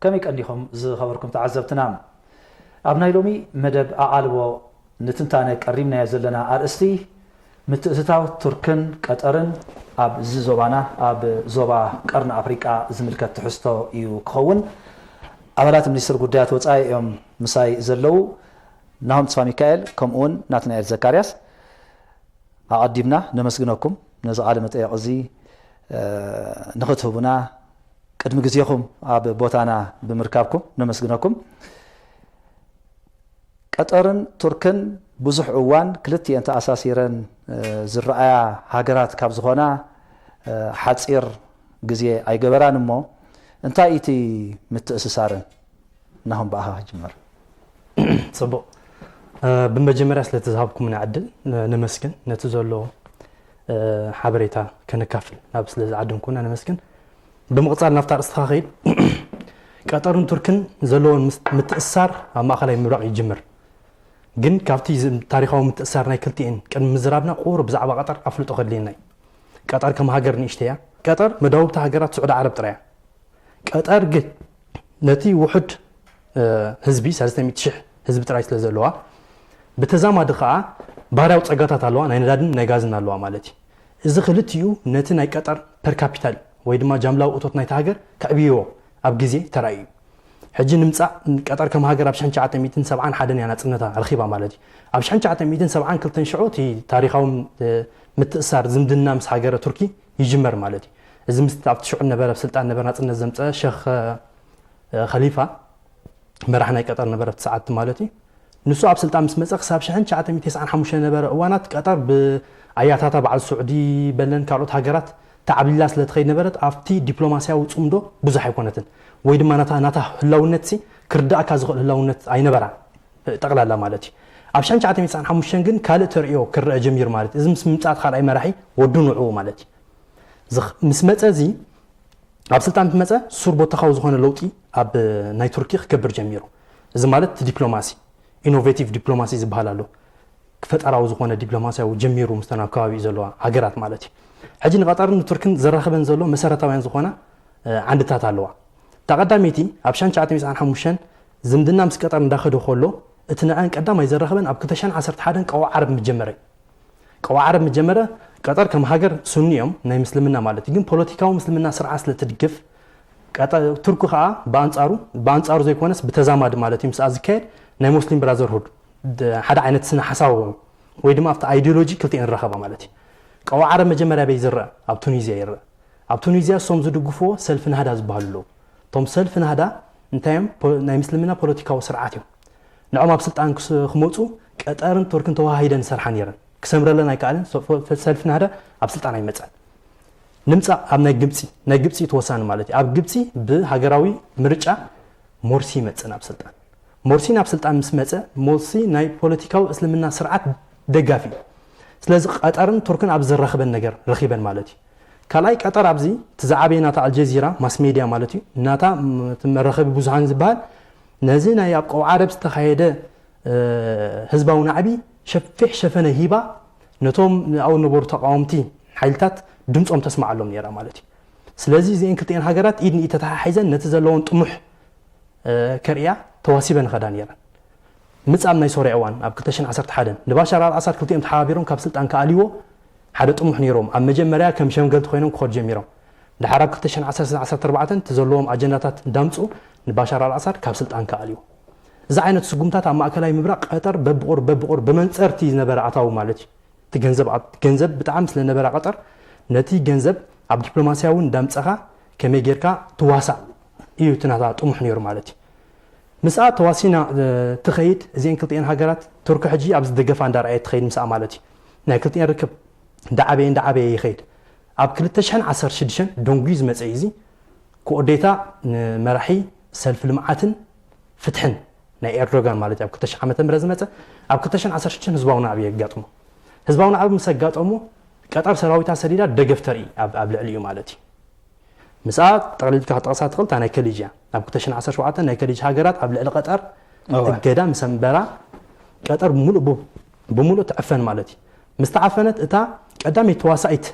ከመይ ቀኒኹም ዝኸበርኩም ተዓዘብትና? ኣብ ናይ ሎሚ መደብ ኣቓልቦ ንትንታነ ቀሪብናዮ ዘለና ኣርእስቲ፣ ምትእትታው ቱርክን ቀጠርን ኣብዚ ዞባና፣ ኣብ ዞባ ቀርኒ ኣፍሪቃ ዝምልከት ትሕዝቶ እዩ ክኸውን። ኣባላት ሚኒስትሪ ጉዳያት ወጻኢ እዮም ምሳይ ዘለዉ፣ ናሆም ተስፋሚካኤል ከምኡውን ናትናኤል ዘካርያስ። ኣቐዲምና ነመስግነኩም፣ ነዚ ቃለ መጠየቕ እዚ ንኽትህቡና፣ ቅድሚ ግዜኹም ኣብ ቦታና ብምርካብኩም ነመስግነኩም። ቀጠርን ቱርክን ብዙሕ እዋን ክልቲኤን ተኣሳሲረን ዝረኣያ ሃገራት ካብ ዝኾና ሓፂር ግዜ ኣይገበራን እሞ፣ እንታይ እቲ ምትእስሳረን? ናሆም፣ ብኣኻ ክጅምር። ጽቡቕ። ብመጀመርያ ስለቲ ዝሃብኩምና ዕድል ነመስግን። ነቲ ዘሎ ሓበሬታ ከነካፍል ናብ ስለ ዝዓደምኩና ነመስግን። ብምቕጻል ናብታ ኣርእስትኻ ከይድ። ቀጠርን ቱርክን ዘለዎን ምስ- ምትእስሳር ኣብ ማእኸላይ ምብራቕ ይጅምር። ግን ካብቲ ዝ- ታሪኻዊ ምትእስሳር ናይ ክልቲኤን ቅድሚ ምዝራብና ቁሩብ ብዛዕባ ቀጠር ኣፍልጦ ከድልየና እዩ። ቀጠር ከም ሃገር ንእሽተይ እያ። ቀጠር መዳውብቲ ሃገራት ስዑዲ ዓረብ ጥራይ እያ። ቀጠር ግን ነቲ ውሑድ ህዝቢ፣ ሰለስተ ሚእቲ ሽሕ ህዝቢ ጥራይ ስለ ዘለዋ፣ ብተዛማዲ ከኣ ባህርያዊ ጸጋታት ኣለዋ፣ ናይ ነዳድን ናይ ጋዝን ኣለዋ ማለት እዩ። እዚ ክልቲኡ ነቲ ናይ ቀጠር ፐር ካፒታል ወይ ድማ ጃምላዊ እቶት ናይቲ ሃገር ከዕብይዎ ኣብ ግዜ ተራእዩ እዩ። ሕጂ ንምጻእ፣ ቀጠር ከም ሃገር ኣብ ሽሕን ትሽዓተ ሚእትን ሰብዓን ሓደን እያ ናጽነታ ረኺባ ማለት እዩ። ኣብ ሽሕን ትሽዓተ ሚእትን ሰብዓን ክልተን ሽዑ እቲ ታሪኻዊ ምትእሳር ዝምድና ምስ ሃገረ ቱርኪ ይጅመር ማለት እዩ። እዚ ምስ ኣብቲ ሽዑ ነበረ ኣብ ስልጣን ነበረ ናጽነት ዘምጸ ሸኽ ኸሊፋ መራሕ ናይ ቀጠር ነበረ ኣብቲ ሰዓት ማለት እዩ። ንሱ ኣብ ስልጣን ምስ መጸ ክሳብ ሽሕን ትሽዓተ ሚእትን ተስዓን ሓሙሽተን ነበረ እዋናት ቀጠር ብኣያታታ በዓል ስዑዲ በለን ካልኦት ሃገራት ተዓብሊላ ስለ ትኸይድ ነበረት ኣብቲ ዲፕሎማስያዊ ጽምዶ ብዙሕ ኣይኮነትን ወይ ድማ ናታ ናታ ህላውነት ሲ ክርዳእካ ዝኽእል ህላውነት ኣይነበራን ጠቕላላ ማለት እዩ። ኣብ ሽሕን ትሽዓተ ሚእትን ተስዓን ሓሙሽተን ግን ካልእ ተርእዮ ክረአ ጀሚሩ ማለት እዩ። እዚ ምስ ምምጻእ እቲ ካልኣይ መራሒ ወዱ ንዕኡ ማለት እዩ። ምስ መጸ እዚ ኣብ ስልጣን ምስ መጸ ሱር ቦታኻዊ ዝኾነ ለውጢ ኣብ ናይ ቱርኪ ክገብር ጀሚሩ። እዚ ማለት እቲ ዲፕሎማሲ ኢኖቬቲቭ ዲፕሎማሲ ዝበሃል ኣሎ። ፈጠራዊ ዝኾነ ዲፕሎማስያዊ ጀሚሩ ምስተን ኣብ ከባቢኡ ዘለዋ ሃገራት ማለት እዩ። ሕጂ ንቐጠርን ንቱርክን ዘራኽበን ዘሎ መሰረታውያን ዝኾና ዓንድታት ኣለዋ። እታ ቀዳመይቲ ኣብ ሽሕን ትሽዓተ ሚእትን ተስዓን ሓሙሽተን ዝምድና ምስ ቀጠር እንዳኸደ ከሎ እቲ ንዐን ቀዳማይ ዘራኽበን ኣብ ክልተ ሽሕን ዓሰርተ ሓደን ቀውዓ ዓረብ ምስ ጀመረ እዩ። ቀውዓ ዓረብ ምስ ጀመረ ቀጠር ከም ሃገር ሱኒ እዮም ናይ ምስልምና ማለት እዩ ግን ፖለቲካዊ ምስልምና ስርዓት ስለ ትድግፍ ቱርኪ ከዓ ብኣንፃሩ ብኣንፃሩ ዘይኮነስ ብተዛማዲ ማለት እዩ ምስኣ ዝካየድ ናይ ሙስሊም ብራዘርሁድ ሓደ ዓይነት ስነ ሓሳብ ወይ ድማ ኣብቲ ኣይዲዮሎጂ ክልቲኤን ዝራኸባ ማለት እዩ። ቀውዓ ዓረብ መጀመርያ በይ ዝረአ ኣብ ቱኒዝያ ይረአ። ኣብ ቱኒዝያ እሶም ዝድግፍዎ ሰልፊ ናህዳ ዝበሃሉ ኣለዉ። እቶም ሰልፊ ናህዳ እንታይ እዮም? ናይ ምስልምና ፖለቲካዊ ስርዓት እዮም። ንዖም ኣብ ስልጣን ክመፁ ቀጠርን ቱርክን ተዋሃሂደን ይሰርሓ ነይረን። ክሰምረለን ኣይከኣለን። ሰልፊ ናህዳ ኣብ ስልጣን ኣይመፀን። ንምፃእ ኣብ ናይ ግብፂ ናይ ግብፂ ተወሳኒ ማለት እዩ። ኣብ ግብፂ ብሃገራዊ ምርጫ ሞርሲ ይመፅእ ናብ ስልጣን። ሞርሲ ናብ ስልጣን ምስ መፀ ሞርሲ ናይ ፖለቲካዊ እስልምና ስርዓት ደጋፊ እዩ። ስለዚ ቀጠርን ቱርክን ኣብ ዘራኽበን ነገር ረኺበን ማለት እዩ። ካልኣይ ቀጠር ኣብዚ እቲ ዝዓበየ ናታ ኣልጀዚራ ማስ ሜድያ ማለት እዩ ናታ መራኸቢ ብዙሃን ዝበሃል ነዚ ናይ ኣብ ቀውዓ ዓረብ ዝተኻየደ ህዝባዊ ናዕቢ ሸፊሕ ሸፈነ ሂባ ነቶም ኣብኡ ነበሩ ተቃወምቲ ሓይልታት ድምፆም ተስማዓሎም ነይራ ማለት እዩ። ስለዚ እዚአን ክልቲአን ሃገራት ኢድ ንኢድ ተተሓሒዘን ነቲ ዘለዎን ጥሙሕ ከርእያ ተዋሲበን ይኸዳ ነይረን። ምጻም ናይ ሶርያ እዋን ኣብ ክልተ ሽሕን ዓሰርተ ሓደን ንባሻር ኣልኣሳድ ክልቲኦም ተሓባቢሮም ካብ ስልጣን ክኣልይዎ ሓደ ጥሙሕ ነይሮም። ኣብ መጀመርያ ከም ሸምገልቲ ኮይኖም ክኸዱ ጀሚሮም። ድሓር ኣብ ክልተ ሽሕን ዓሰርተ ኣርባዕተን እቲ ዘለዎም ኣጀንዳታት እንዳምጹ ንባሻር ኣልኣሳድ ካብ ስልጣን ክኣልይዎ። እዚ ዓይነት ስጉምታት ኣብ ማእከላይ ምብራቕ ቀጠር በብቑር በብቑር ብመንጸርቲ ዝነበረ ኣታዊ ማለት እዩ። እቲ ገንዘብ ኣብ- ገንዘብ ብጣዕሚ ስለነበራ ቀጠር ነቲ ገንዘብ ኣብ ዲፕሎማስያዊ እንዳምጸኻ ከመይ ጌርካ ትዋሳእ እዩ እቲ ናታ ጥሙሕ ነይሩ ማለት እዩ። ምስኣ ተዋሲና ትኸይድ እዚአን ክልቲኤን ሃገራት ቱርኪ ሕጂ ኣብዚ ደገፋ እንዳረኣየት ትኸይድ ምስኣ ማለት እዩ። ናይ ክልቲኤን ርክብ እንዳዓበየ እንዳዓበየ ይኸይድ። ኣብ ክልተ ሽሕን ዓሰርተ ሽዱሽተን ደንጉዩ ዝመፀ እዩ እዚ ክኦዴታ ንመራሒ ሰልፊ ልምዓትን ፍትሕን ናይ ኤርዶጋን ማለት እዩ ኣብ ክልተ ሽሕ ዓመተ ምህረት ዝመፀ ኣብ ክልተ ሽሕን ዓሰርተ ሽዱሽተን ህዝባዊ ናዕቢ የጋጥሞ። ህዝባዊ ናዕቢ ምስ ኣጋጠሞ ቀጠር ሰራዊታ ሰዲዳ ደገፍ ተርኢ ኣብ ልዕሊኡ ማለት እዩ። ምስኣ ጠቕሊልካ ክጠቕሳ ትኽእል እታ ናይ ከሊጅ እያ። ኣብ ክልተ ሽሕን ዓሰርተ ሸውዓተን ናይ ከሊጅ ሃገራት ኣብ ልዕሊ ቀጠር እገዳ ምስ ኣንበራ ቀጠር ብምሉእ ትዕፈን ማለት እዩ። ምስ ተዓፈነት እታ ቀዳመይቲ ተዋሳኢት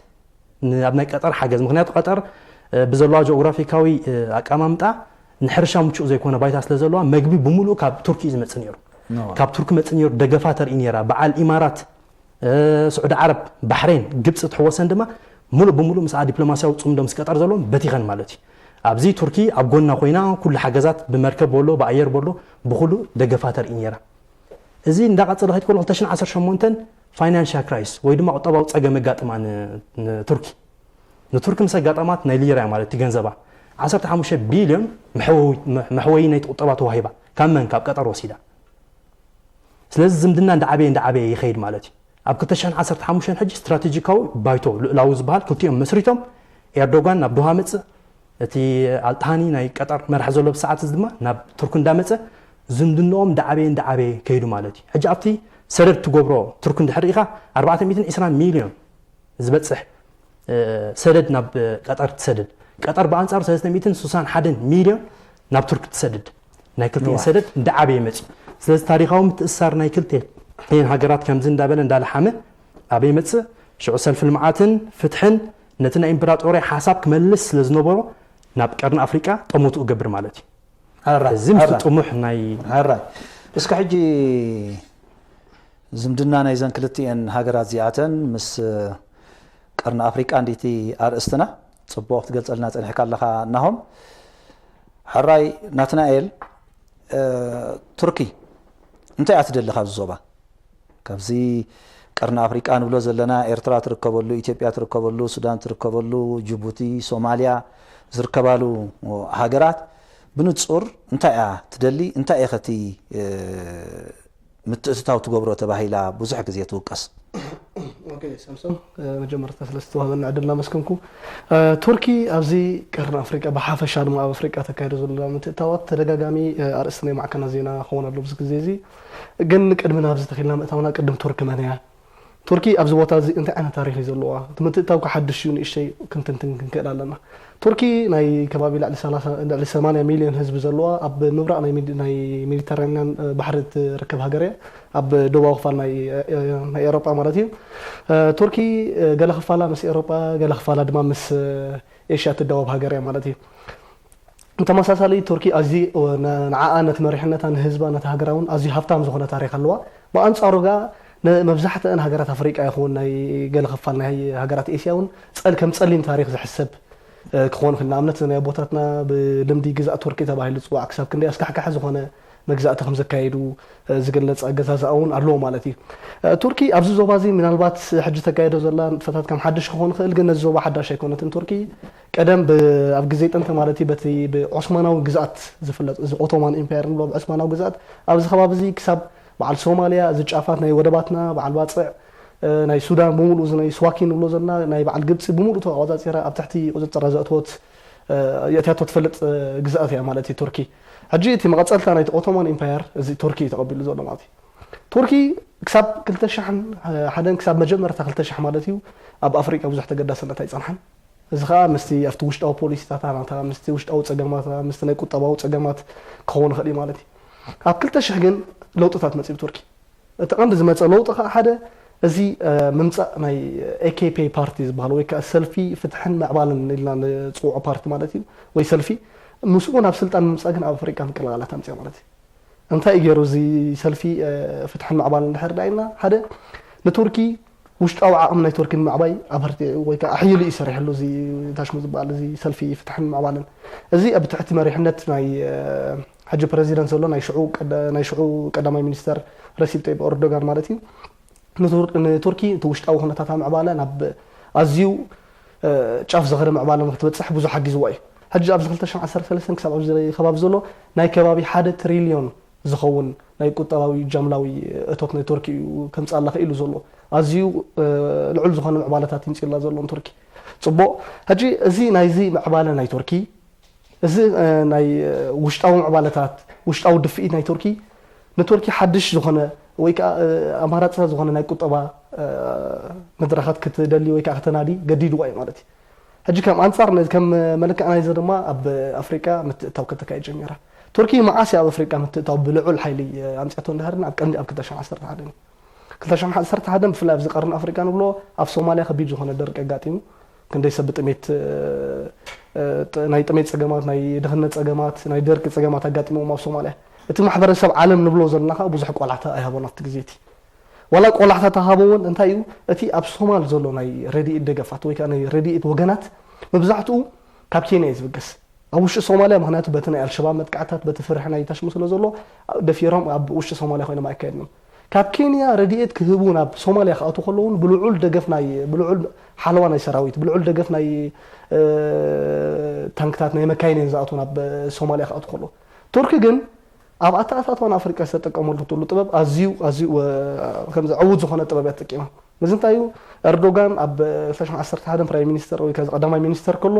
ኣብ ናይ ቀጠር ሓገዝ ምክንያቱ ቀጠር ብዘለዋ ጂኦግራፊካዊ ኣቀማምጣ ንሕርሻ ምቹእ ዘይኮነ ባይታ ስለ ዘለዋ፣ መግቢ ብምሉእ ካብ ቱርኪ እዩ ዝመጽእ ነይሩ። ካብ ቱርኪ መጽእ ነይሩ፣ ደገፋ ተርኢ ነይራ። በዓል ኢማራት፣ ስዑዲ ዓረብ፣ ባሕሬን፣ ግብፂ ትሕወሰን ድማ፣ ሙሉእ ብሙሉእ ምስኣ ዲፕሎማስያዊ ፅምዶ ምስ ቀጠር ዘለዎም በቲኸን ማለት እዩ። ኣብዚ ቱርኪ ኣብ ጎና ኮይና ኩሉ ሓገዛት ብመርከብ በሎ ብኣየር በሎ ብኩሉ ደገፋ ተርኢ ነይራ። እዚ እንዳቐፀለ ከይድ ከሎ ክልተ ሽሕን ዓሰርተ ሸሞንተን ፋይናንሻል ክራይስ ወይ ድማ ቁጠባዊ ፀገም ኣጋጥማ ንቱርኪ። ንቱርኪ ምስ ኣጋጠማት ናይ ሊራ ማለት እቲ ገንዘባ ዓሰርተ ሓሙሽተ ቢልዮን መሕወይ ናይቲ ቁጠባ ተዋሂባ። ካብ መን? ካብ ቀጠር ወሲዳ። ስለዚ ዝምድና እንዳዓበየ እንዳዓበየ ይኸይድ ማለት እዩ። ኣብ ክልተ ሽሕን ዓሰርተ ሓሙሽተን ሕጂ ስትራቴጂካዊ ባይቶ ልኡላዊ ዝበሃል ክልቲኦም መስሪቶም። ኤርዶጋን ናብ ዶሃ መጽእ፣ እቲ ኣልጣሃኒ ናይ ቀጠር መራሕ ዘሎ ብሰዓት እዚ ድማ ናብ ቱርክ እንዳመጸ ዝምድንኦም እንዳዓበየ እንዳዓበየ ከይዱ ማለት እዩ። ሕጂ ኣብቲ ሰደድ ትገብሮ ቱርክ እንድሕር ኢኻ ኣርባዕተ ሚእትን ዕስራን ሚልዮን ዝበጽሕ ሰደድ ናብ ቀጠር ትሰድድ። ቀጠር ብኣንጻሩ ሰለስተ ሚእትን ስሳን ሓደን ሚልዮን ናብ ቱርክ ትሰድድ። ናይ ክልቲኤን ሰደድ እንዳዓበየ መጽዩ። ስለዚ ታሪኻዊ ምትእሳር ናይ ክልቲኤን ሃገራት ከምዚ እንዳበለ እንዳለሓመ ኣበይ መጽእ? ሽዑ ሰልፊ ልምዓትን ፍትሕን ነቲ ናይ ኢምፕራጦርያ ሓሳብ ክመልስ ስለ ዝነበሮ ናብ ቀርኒ ኣፍሪቃ ጠመቱ እገብር ማለት እዩ። እዚ ምስቲ ጥሙሕ ናይ ሕራይ እስከ ሕጂ ዝምድና ናይዘን ክልቲኤን ሃገራት እዚኣተን ምስ ቀርኒ ኣፍሪቃ እንዲቲ ኣርእስትና ጽቡቕ ክትገልጸልና ጸኒሕካ ኣለኻ ናሆም። ሕራይ ናትናኤል፣ ቱርኪ እንታይ እያ ትደሊ ካብዚ ዞባ? ካብዚ ቀርኒ ኣፍሪቃ ንብሎ ዘለና ኤርትራ ትርከበሉ፣ ኢትዮጵያ ትርከበሉ፣ ሱዳን ትርከበሉ፣ ጅቡቲ፣ ሶማልያ ዝርከባሉ ሃገራት ብንጹር እንታይ እያ ትደሊ? እንታይ ኢኸ እቲ ምትእትታው ትገብሮ ተባሂላ ብዙሕ ግዜ ትውቀስ። ኦኬ ሳምሶን፣ መጀመርታ ስለ ዝተዋህበና ዕድል እናመስገንኩ፣ ቱርኪ ኣብዚ ቀርኒ ኣፍሪቃ ብሓፈሻ ድማ ኣብ ኣፍሪቃ ተካይዶ ዘሎ ምትእትታዋት ተደጋጋሚ ኣርእስቲ ናይ ማዕከናት ዜና ክኸውን ኣሎ ኣብዚ ግዜ እዚ። ግን ቅድሚ ናብዚ ተኺልና ምእታውና ቅድም ቱርኪ መን እያ? ቱርኪ ኣብዚ ቦታ እዚ እንታይ ዓይነት ታሪኽ እዩ ዘለዋ? እቲ ምትእትታው ሓድሽ እዩ፣ ንእሽተይ ክንትንትን ክንክእል ኣለና። ቱርኪ ናይ ከባቢ ልዕሊ ሰማንያ ሚልዮን ህዝቢ ዘለዋ ኣብ ምብራቕ ናይ ሜዲተራንያን ባሕሪ እትርከብ ሃገር እያ። ኣብ ደቡባዊ ክፋል ናይ ኤሮጳ ማለት እዩ። ቱርኪ ገለ ክፋላ ምስ ኤሮጳ ገለ ክፋላ ድማ ምስ ኤሽያ እትዳወብ ሃገር እያ ማለት እዩ። ብተመሳሳሊ ቱርኪ ኣዝዩ ንዓኣ ነቲ መሪሕነታ ንህዝባ ነቲ ሃገራ እውን ኣዝዩ ሃብታም ዝኾነ ታሪኽ ኣለዋ። ብኣንጻሩ ጋ ንመብዛሕትአን ሃገራት ኣፍሪቃ ይኹን ናይ ገለ ክፋል ናይ ሃገራት ኤስያ እውን ጸል ከም ጸሊም ታሪኽ ዝሕሰብ ክኾን ይኽእል። ንኣብነት ናይ ኣቦታትና ብልምዲ ግዛእ ቱርኪ ተባሂሉ ዝፅዋዕ ክሳብ ክንደይ ኣስካሕካሒ ዝኾነ መግዛእቲ ከም ዘካየዱ ዝግለፅ ኣገዛዝኣ እውን ኣለዎ ማለት እዩ። ቱርኪ ኣብዚ ዞባ እዚ ምናልባት ሕጂ ተካየዶ ዘላ ንጥፈታት ከም ሓድሽ ክኾን ይኽእል፣ ግን ነዚ ዞባ ሓዳሽ ኣይኮነትን። ቱርኪ ቀደም ኣብ ግዜ ጥንቲ ማለት እዩ በቲ ብዖስማናዊ ግዝኣት ዝፍለጥ እዚ ኦቶማን ኢምፓየር ንብሎ ብዖስማናዊ ግዝኣት ኣብዚ ከባቢ እዚ ክሳብ በዓል ሶማልያ እዚ ጫፋት ናይ ወደባትና በዓል ባፅዕ ናይ ሱዳን ብምሉኡ እዚ ናይ ስዋኪን ንብሎ ዘለና ናይ በዓል ግብፂ ብምሉኡ ተቆፃፂራ ኣብ ትሕቲ ቁፅፅራ ዘእተወት የእትያቶ ትፈልጥ ግዝኣት እያ ማለት እዩ ቱርኪ። ሕጂ እቲ መቐፀልታ ናይቲ ኦቶማን ኢምፓየር እዚ ቱርኪ እዩ ተቐቢሉ ዘሎ ማለት እዩ። ቱርኪ ክሳብ ክልተ ሽሕን ሓደን ክሳብ መጀመርታ ክልተ ሽሕ ማለት እዩ ኣብ ኣፍሪቃ ብዙሕ ተገዳስነት ኣይፀንሓን። እዚ ከዓ ምስቲ ኣብቲ ውሽጣዊ ፖሊሲታታ ናታ ምስቲ ውሽጣዊ ፀገማታ ምስቲ ናይ ቁጠባዊ ፀገማት ክኸውን ይኽእል እዩ ማለት እዩ። ኣብ ክልተ ሽሕ ግን ለውጥታት መፅኡ ቱርኪ። እቲ ቀንዲ ዝመፀ ለውጢ ከዓ ሓደ እዚ ምምፃእ ናይ ኤኬፔ ፓርቲ ዝበሃል ወይ ከዓ ሰልፊ ፍትሕን ምዕባለን ኢልና ንፅውዖ ፓርቲ ማለት እዩ ወይ ሰልፊ ምስኡ ናብ ስልጣን ምምፃእ ግን ኣብ ኣፍሪቃ ምቅልቃላት ኣምፅኦ ማለት እዩ። እንታይ እዩ ገይሩ እዚ ሰልፊ ፍትሕን ምዕባለን ድሕር ዳኢልና ሓደ ንቱርኪ ውሽጣዊ ዓቕሚ ናይ ቱርኪ ንምዕባይ ኣበርቲዑ ወይ ከዓ ኣሕይሉ እዩ ሰሪሕሉ እዚ ታሽሙ ዝበሃል እዚ ሰልፊ ፍትሕን ምዕባለን። እዚ ኣብ ትሕቲ መሪሕነት ናይ ሕጂ ፕረዚደንት ዘሎ ናይ ሽዑ ቀዳማይ ሚኒስተር ረሲብ ጠይብ ኦርዶጋን ማለት እዩ። ንቱርኪ እቲ ውሽጣዊ ኩነታታ ምዕባለ ናብ ኣዝዩ ጫፍ ዝኸደ ምዕባለ ንክትበፅሕ ብዙሕ ሓጊዝዋ እዩ። ሕጂ ኣብዚ ክልተ ሽሕን ዓሰርተ ሰለስተን ክሳብ ኣብዚ ከባቢ ዘሎ ናይ ከባቢ ሓደ ትሪልዮን ዝኸውን ናይ ቁጠባዊ ጃምላዊ እቶት ናይ ቱርኪ እዩ ከምፅኣላ ክኢሉ ዘሎ። ኣዝዩ ልዑል ዝኾነ ምዕባለታት ይምፅእላ ዘሎ ንቱርኪ። ፅቡቕ። ሕጂ እዚ ናይዚ ምዕባለ ናይ ቱርኪ እዚ ናይ ውሽጣዊ ምዕባለታት ውሽጣዊ ድፍኢት ናይ ቱርኪ ንቱርኪ ሓድሽ ዝኾነ ወይ ከዓ ኣማራፅታት ዝኾነ ናይ ቁጠባ መድረኻት ክትደሊ ወይ ከዓ ከተናዲ ገዲድዋ እዩ ማለት እዩ። ሕጂ ከም ኣንፃር ከም መልክዕ ናይዚ ድማ ኣብ ኣፍሪቃ ምትእታው ከተካይድ ጀሚራ። ቱርኪ መዓስ ኣብ ኣፍሪቃ ምትእታው ብልዑል ሓይሊ ኣምፅያቶ እንዳሃርን ኣብ ቀንዲ ኣብ ክልተ ሽሕን ዓሰርተ ሓደን እዩ። ክልተ ሽሕን ዓሰርተ ሓደን ብፍላይ ኣብዚ ቀርኒ ኣፍሪቃ ንብሎ ኣብ ሶማልያ ከቢድ ዝኾነ ደርቂ ኣጋጢሙ ክንደይ ሰብ ብጥሜት፣ እ፣ እ፣ ጥ-፣ ናይ ጥሜት ጸገማት፣ ናይ ድኽነት ጸገማት፣ ናይ ደርቂ ጸገማት ኣጋጢሞም ኣብ ሶማልያ። እቲ ማሕበረሰብ ዓለም ንብሎ ዘለና ከኣ ብዙሕ ቆላሕታ ኣይሃቦን ኣብቲ ግዜ እቲ። ዋላ ቆላሕታ ተሃቦ እውን እንታይ እዩ፣ እቲ ኣብ ሶማል ዘሎ ናይ ረድኤት ደገፋት ወይ ከኣ ናይ ረድኤት ወገናት መብዛሕትኡ ካብ ኬንያ እዩ ዝብገስ። ኣብ ውሽጢ ሶማልያ፣ ምኽንያቱ በቲ ናይ ኣልሸባብ መጥቃዕታት፣ በቲ ፍርሒ ናይ ታሽሙ ስለ ዘሎ፣ ደፊሮም ኣብ ውሽጢ ሶማልያ ኮይኖም ኣይካየድን። ካብ ኬንያ ረድኤት ክህቡ ናብ ሶማልያ ክኣትዉ ከለዉ እውን ብልዑል ደገፍ ናይ፣ ብልዑል ሓለዋ ናይ ሰራዊት፣ ብልዑል ደገፍ ናይ፣ እ፣ ታንክታት፣ ናይ መካይን እየን ዝኣትዉ ናብ ሶማልያ ክኣትዉ ከለዉ። ቱርኪ ግን ኣብ ኣተኣታትዋ ንኣፍሪቃ ዝተጠቀመሉ ትብሉ ጥበብ ኣዝዩ፣ ኣዝዩ፣ እ፣ ከምዚ ዕዉት ዝኾነ ጥበብ እያ ተጠቂማ። እዚ እንታይ እዩ? ኤርዶጋን ኣብ ክልተ ሽሕን ዓሰርተ ሓደን ፕራይም ሚኒስተር ወይ ከዚ ቀዳማይ ሚኒስተር ከሎ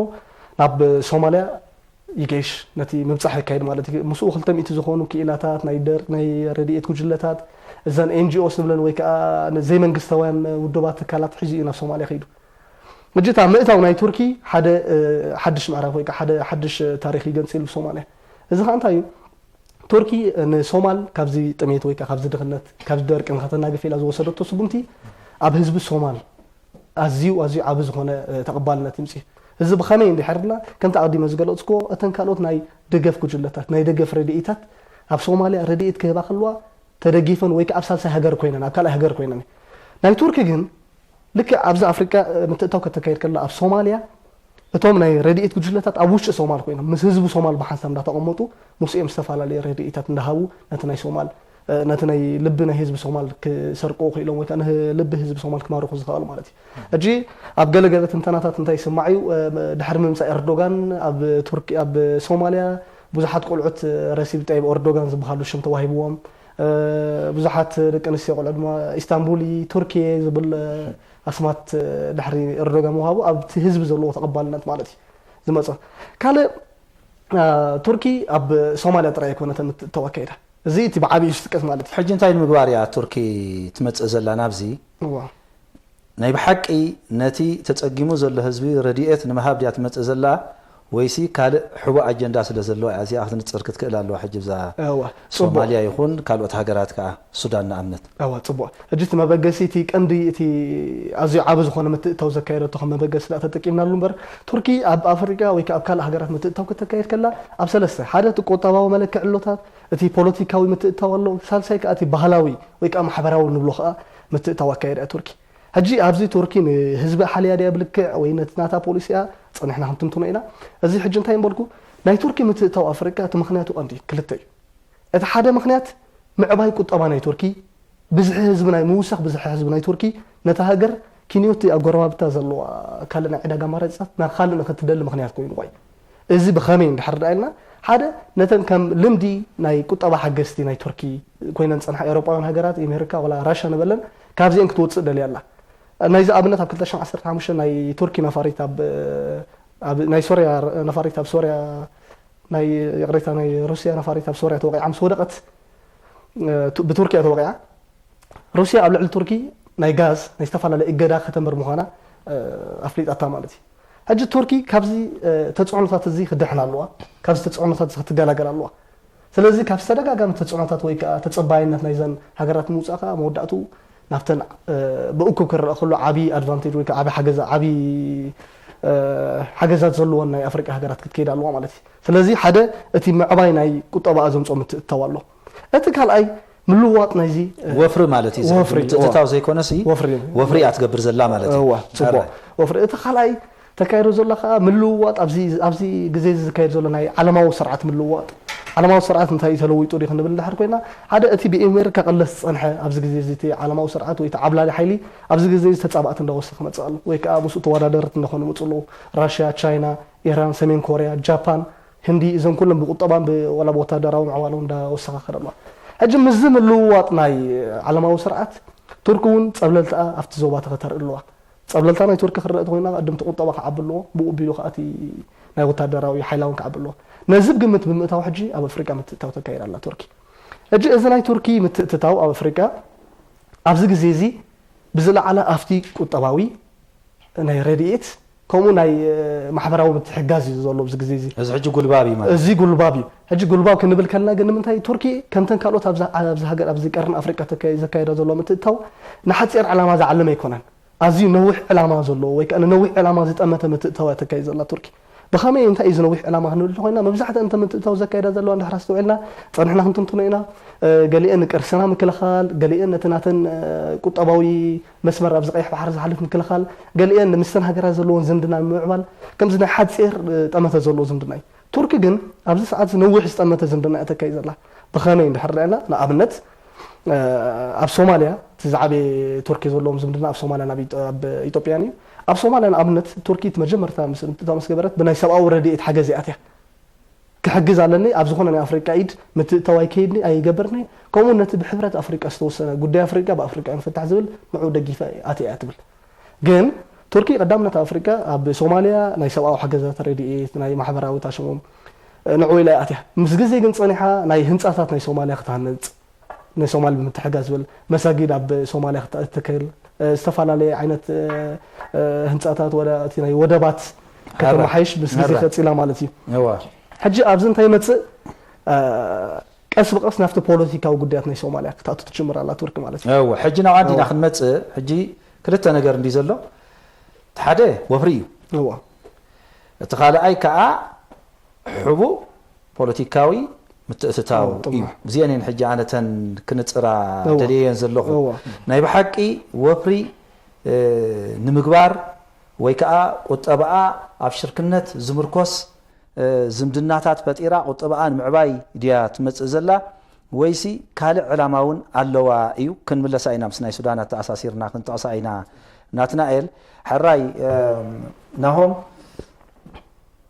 ናብ ሶማልያ ይገይሽ፣ ነቲ ምብጻሕ የካይድ ማለት እዩ። ምስኡ ክልተ ሚእቲ ዝኾኑ ክኢላታት፣ ናይ ደር-፣ ናይ ረድኤት ጉጅለታት፣ እዘን ኤን ጂ ኦስ ንብለን ወይ ከኣ ዘይመንግስታውያን ውድባት ትካላት ሒዙ እዩ ናብ ሶማልያ ከይዱ። ሕጂ እታ ምእታው ናይ ቱርኪ ሓደ፣ እ፣ ሓድሽ ምዕራፍ ወይ ከኣ ሓደ ሓድሽ ታሪኽ ይገንጽ ኢሉ ብሶማልያ። እዚ ከኣ እንታይ እዩ? ቱርኪ ንሶማል ካብዚ ጥሜት ወይ ከኣ ካብዚ ድኽነት፣ ካብዚ ደርቂ ንኸተናግፍ ኢላ ዝወሰደቶ ስጉምቲ ኣብ ህዝቢ ሶማል ኣዝዩ፣ ኣዝዩ ዓቢ ዝኾነ፣ እ፣ ተቐባልነት ይምጽእ። እዚ ብኸመይ እንድሕር ኢልና፣ ከምቲ ኣቐዲመ ዝገለጽኩዎ፣ እተን ካልኦት ናይ ደገፍ ጉጅለታት፣ ናይ ደገፍ ረድኢታት ኣብ ሶማልያ ረድኢት ክህባ ከለዋ ተደጊፈን ወይ ከኣ ኣብ ሳልሳይ ሃገር ኮይነን፣ ኣብ ካልኣይ ሃገር ኮይነን። ናይ ቱርኪ ግን ልክዕ ኣብዚ ኣፍሪቃ፣ እ፣ ምትእታው ከተካይድ ከላ ኣብ ሶማልያ እቶም ናይ ረድኤት ጉጅለታት ኣብ ውሽጢ ሶማል ኮይኖም ምስ ህዝቢ ሶማል ብሓንሳብ እንዳተቐመጡ ምስኦም ዝተፈላለዩ ረድኤታት እንዳሃቡ ነቲ ናይ ሶማል፣ እ፣ ነቲ ናይ ልቢ ናይ ህዝቢ ሶማል ክሰርቁ ክኢሎም ወይ ከዓ ንልቢ ህዝቢ ሶማል ክማርኹ ዝኸኣሉ ማለት እዩ። ሕጂ ኣብ ገለገለ ትንተናታት እንታይ ይስማዕ እዩ፣ እ፣ ድሕሪ ምምፃእ ኤርዶጋን ኣብ ቱርኪ፣ ኣብ ሶማልያ ብዙሓት ቆልዑት ረሲብ ጠይብ ኤርዶጋን ዝበሃሉ ሽም ተዋሂብዎም፣ እ፣ ብዙሓት ደቂ ኣንስትዮ ቆልዑ ድማ ኢስታንቡል ቱርኪየ ዝብል፣ እ፣ ኣስማት ድሕሪ ኤርዶጋን ምውሃቡ ኣብቲ ህዝቢ ዘለዎ ተቐባልነት ማለት እዩ ዝመፀ። ካልእ፣ አ፣ ቱርኪ ኣብ ሶማልያ ጥራይ ኣይኮነትን እትእተው ኣካይዳ። እዚ እቲ ብዓብዩ ዝጥቀስ ማለት እዩ። ሕጂ እንታይ ንምግባር እያ ቱርኪ ትመጽእ ዘላ ናብዚ? እዋ። ናይ ብሓቂ ነቲ ተጸጊሙ ዘሎ ህዝቢ ረድኤት ንምሃብ ድያ ትመጽእ ዘላ ወይሲ ካልእ ሕቡእ ኣጀንዳ ስለ ዘለዋ እያ? እዚኣ ክትንጽር ክትክእል ኣለዋ። ሕጂ ብዛ እዋ፣ ጽቡቕ። ሶማልያ ይኹን ካልኦት ሃገራት ከኣ፣ ሱዳን ንኣብነት። እዋ፣ ጽቡቕ። ሕጂ እቲ መበገሲ፣ እቲ ቀንዲ፣ እቲ ኣዝዩ ዓቢ ዝኾነ ምትእታው ዘካየደቶ ከም መበገሲ ደኣ ተጠቂምናሉ እምበር፣ ቱርኪ ኣብ ኣፍሪቃ ወይ ከኣ ኣብ ካልእ ሃገራት ምትእታው ከተካይድ ከላ፣ ኣብ ሰለስተ፣ ሓደ እቲ ቁጠባዊ መለክዒ ኣሎታት፣ እቲ ፖለቲካዊ ምትእታው ኣሎ፣ ሳልሳይ ከኣ እቲ ባህላዊ ወይ ከኣ ማሕበራዊ ንብሎ ከኣ ምትእታው ኣካየዳ እያ ቱርኪ። ሕጂ ኣብዚ ቱርኪ ንህዝቢ ሓልያ ድያ ብልክዕ ወይ ነቲ ናታ ፖሊሲኣ ጸኒሕና ክንትንትኖ ኢና። እዚ ሕጂ እንታይ እምበልኩ፣ ናይ ቱርኪ ምትእታው ኣፍሪቃ እቲ ምኽንያቱ ቀንዲ ክልተ እዩ። እቲ ሓደ ምኽንያት ምዕባይ ቁጠባ ናይ ቱርኪ፣ ብዝሒ ህዝቢ ናይ፣ ምውሳኽ ብዝሒ ህዝቢ ናይ ቱርኪ ነታ ሃገር ኪንዮቲ ኣጎረባብታ ዘለዋ ካልእ ናይ ዕዳጋ ኣማራጺታት ናብ ካልእ ንኽትደሊ ምኽንያት ኮይኑ እዩ። እዚ ብኸመይ እንድሕር ደኣ ኢልና፣ ሓደ ነተን ከም ልምዲ ናይ ቁጠባ ሓገዝቲ ናይ ቱርኪ ኮይነን ዝጸንሓ ኤውሮጳውያን ሃገራት፣ ኣሜሪካ ወላ ራሻ ንበለን፣ ካብዚአን ክትወጽእ ደልያ ኣላ። ናይዚ ኣብነት ኣብ ክልተ ሽሕን ዓሰርተ ሓሙሽተን ናይ ቱርኪ ነፋሪት ኣብ፣ ኣብ ናይ ሶርያ ነፋሪት ኣብ ሶርያ ናይ፣ ይቕሬታ፣ ናይ ሩስያ ነፋሪት ኣብ ሶርያ ተወቒዓ ምስ ወደቐት፣ እ፣ ቱ-፣ ብቱርኪ እያ ተወቒዓ። ሩስያ ኣብ ልዕሊ ቱርኪ ናይ ጋዝ፣ ናይ ዝተፈላለየ እገዳ ከተንብር ምዃና፣ እ፣ ኣፍሊጣታ ማለት እዩ። ሕጂ ቱርኪ ካብዚ፣ እ፣ ተጽዕኖታት እዚ ክድሕን ኣለዋ፣ ካብዚ ተጽዕኖታት እዚ ክትገላገል ኣለዋ። ስለዚ ካብ ዝተደጋጋሚ ተጽዕኖታት ወይ ከኣ ተጸባይነት ናይዘን ሃገራት ምውጻእ ከኣ መወዳእትኡ ናብተን፣ እ፣ ብእኩብ ክረኣ ከሎ ዓቢ ኣድቫንቴጅ ወይ ከኣ ዓቢ ሓገዛ-፣ ዓቢ፣ እ፣ ሓገዛት ዘለወን ናይ ኣፍሪቃ ሃገራት ክትከይድ ኣለዋ ማለት እዩ። ስለዚ ሓደ እቲ ምዕባይ ናይ ቁጠባኣ ዘምጾ ምትእትታው ኣሎ። እቲ ካልኣይ ምልውዋጥ ናይዚ፣ እ፣ ወፍሪ ማለት እዩ። ወፍሪ፣ ምትእትታው እዋ። ዘይኮነሲ ወፍሪ። ወፍሪ እያ ትገብር ዘላ ማለት እዩ። እዋ፣ ጽቡቕ። ኣረ። ወፍሪ። እቲ ካልኣይ ተካይዶ ዘሎ ከኣ ምልውዋጥ ኣብዚ፣ ኣብዚ ግዜ እዚ ዝካየድ ዘሎ ናይ ዓለማዊ ስርዓት ምልውዋጥ። ዓለማዊ ስርዓት እንታይ እዩ ተለዊጡ ድዩ ክንብል እንድሕር ኮይና፣ ሓደ እቲ ብኣሜሪካ ቅለስ ዝጸንሐ ኣብዚ ግዜ እዚ እቲ ዓለማዊ ስርዓት ወይ እቲ ዓብላሊ ሓይሊ ኣብዚ ግዜ እዚ ተጻባእቲ እንዳወሰኸ መጽእ ኣሎ። ወይ ከኣ ምስኡ ተወዳደርቲ እንዳኾኑ ይመጽኡ ኣለዉ። ራሽያ፣ ቻይና፣ ኢራን፣ ሰሜን ኮርያ፣ ጃፓን፣ ህንዲ፣ እዞም ኩሎም ብቁጠባን ብ-፣ ዋላ ብወታደራዊ ምዕባሎም እንዳወሰኻ ከደ ኣለዋ። ሕጂ ምስዚ ምልውዋጥ ናይ ዓለማዊ ስርዓት ቱርኪ እውን ጸብለልትኣ ኣብቲ ዞባ ተኸተርኢ ኣለዋ። ጸብለልታ ናይ ቱርኪ ክረአ ተኾይና፣ ቅድም እቲ ቁጠባ ክዓቢ ኣለዎ፣ ብኡ ኣቢሉ ከኣ እቲ ናይ ወታደራዊ ሓይላ እውን ክዓቢ ኣለዎ። ነዚ ብግምት ብምእታው ሕጂ ኣብ ኣፍሪቃ ምትእትታው ተካይድ ኣላ ቱርኪ። ሕጂ እዚ ናይ ቱርኪ ምትእትታው ኣብ ኣፍሪቃ ኣብዚ ግዜ እዚ ብዝለዓለ ኣብቲ ቁጠባዊ፣ ናይ ረድኤት፣ ከምኡ ናይ፣ እ፣ ማሕበራዊ ምትሕጋዝ እዩ ዘሎ ኣብዚ ግዜ እዚ። እዚ ሕጂ ጉልባብ እዩ ማለት። እዚ ጉልባብ እዩ። ሕጂ ጉልባብ ክንብል ከለና ግን ንምንታይ ቱርኪ ከምተን ካልኦት ኣብዛ፣ ኣብዛ ሃገር፣ ኣብዚ ቀርኒ ኣፍሪቃ ተካ-፣ ዘካየዳ ዘሎ ምትእትታው ንሓጺር ዕላማ ዝዓለመ ኣይኮነን። ኣዝዩ ነዊሕ ዕላማ ዘለዎ ወይ ከዓ ንነዊሕ ዕላማ ዝጠመተ ምትእትታው እያ ተካይድ ዘላ ቱርኪ። ብኸመይ እንታይ እዩ ዝነዊሕ ዕላማ ክንብል እንተኾይና፣ መብዛሕትአን እተን ምትእትታው ዘካይዳ ዘለዋ እንድሕር ኣስተውዒልና ጸኒሕና ክንትንትኖ ኢና። እ፣ ገሊአን ንቅርስና ምክልኻል፣ ገሊአን ነቲ ናተን፣ እ፣ ቁጠባዊ መስመር ኣብዚ ቀይሕ ባሕሪ ዝሓልፍ ምክልኻል፣ ገሊአን ንምስተን ሃገራት ዘለዎን ዝምድና ንምምዕባል፣ ከምዚ ናይ ሓጺር፣ እ፣ ጠመተ ዘለዎ ዝምድና እዩ። ቱርኪ ግን ኣብዚ ሰዓት ነዊሕ ዝጠመተ ዝምድና እያ ተካይድ ዘላ። ብኸመይ እንድሕር ርኣና፣ ንኣብነት፣ እ፣ ኣብ ሶማልያ እቲ ዝዓበየ ቱርኪ ዘለዎም ዝምድና ኣብ ሶማልያን ኣብ ኢጦ-፣ ኣብ ኢትዮጵያን እዩ። ኣብ ሶማልያ ንኣብነት ቱርኪ እቲ መጀመርታ ምስ፣ ምትእትታው ምስ ገበረት ብናይ ሰብኣዊ ረድኤት ሓገዝ እያ ኣትያ። ክሕግዝ ኣለኒ፣ ኣብ ዝኾነ ናይ ኣፍሪቃ ኢድ ምትእትታው ኣይከይድኒ፣ ኣይገብርኒ፣ ከምኡ ነቲ ብሕብረት ኣፍሪቃ ዝተወሰነ ጉዳይ ኣፍሪቃ ብኣፍሪቃውያን ፍታሕ ዝብል ንዕኡ ደጊፈ ኣትያ እያ ትብል። ግን ቱርኪ ቀዳምነት ኣፍሪቃ ኣብ ሶማልያ ናይ ሰብኣዊ ሓገዛት ረድኤት፣ ናይ ማሕበራዊ ታሽሞም ንዕኡ ኢላ እያ ኣትያ። ምስ ግዜ ግን ጸኒሓ ናይ ህንጻታት ናይ ሶማልያ ክትሃንጽ፣ ናይ ሶማል ብምትሕጋዝ ዝብል መሳጊድ ኣብ ሶማልያ ክትትክል፣ እ፣ ዝተፈላለየ ዓይነት፣ እ፣ እ፣ ህንጻታት ወደ-፣ እቲ ናይ ወደባት ከተመሓይሽ ምስ ግዜ መራ። ቀጺላ ማለት እዩ። እዋ። ሕጂ ኣብዚ እንታይ ይመጽእ? እ፣ ቀስ ብቐስ ናብቲ ፖለቲካዊ ጉዳያት ናይ ሶማልያ ክትኣቱ ትጅምር ኣላ ቱርኪ ማለት እዩ። እዋ፣ ሕጂ ናብ ዓዲና እዋ። ክንመጽእ፣ ሕጂ ክልተ ነገር እንዲ ዘሎ፣ እቲ ሓደ ወፍሪ እዩ። እዋ። እቲ ካልኣይ ከዓ ሕቡእ ፖለቲካዊ ምትእትታው እዎ፣ ጥቡቕ። እዩ። እዚአን እየን ሕጂ ኣነ እተን ክንጽራ እዎ። ደልየየን ዘለኹ። እዎ። ናይ ብሓቂ ወፍሪ፣ እ፣ ንምግባር ወይ ከዓ ቁጠባኣ ኣብ ሽርክነት ዝምርኮስ፣ እ፣ ዝምድናታት ፈጢራ ቁጠባኣ ንምዕባይ ድያ ትመጽእ ዘላ ወይሲ ካልእ ዕላማ እውን ኣለዋ እዩ? ክንምለሳ ኢና፣ ምስ ናይ ሱዳን ኣተኣሳሲርና ክንጠቕሳ ኢና። ናትናኤል፣ ሕራይ፣ እ፣ ናሆም፣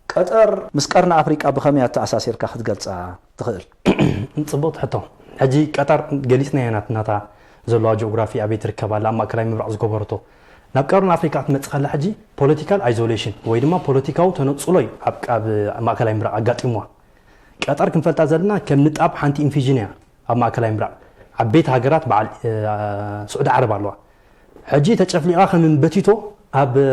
ቀጠር ምስ ቀርኒ ኣፍሪቃ ብኸመይ ኣተኣሳሲርካ ክትገልጻ ትኽእል? ጽቡቕቲ ሕቶ። ሕጂ ቀጠር ገሊጽናያ ናት-፣ ናታ ዘለዋ ጂኦግራፊ ኣበይ ትርከብ ኣላ፣ ኣብ ማእከላይ ምብራቕ ዝገበረቶ። ናብ ቀርኒ ኣፍሪቃ ክትመጽእ ከላ ሕጂ ፖለቲካል ኣይዞሌሽን ወይ ድማ ፖለቲካዊ ተነጽሎ እዩ ኣብ፣ ኣብ ማእከላይ ምብራቕ ኣጋጢምዋ። ቀጠር ክንፈልጣ ዘለና ከም ንጣብ ሓንቲ ኢንፊዥን እያ። ኣብ ማእከላይ ምብራቕ ዓበይቲ ሃገራት በዓል፣ እ፣ ስዑዲ ዓረብ ኣለዋ። ሕጂ ተጨፍሊቓ ከም በቲቶ ኣብ፣ እ፣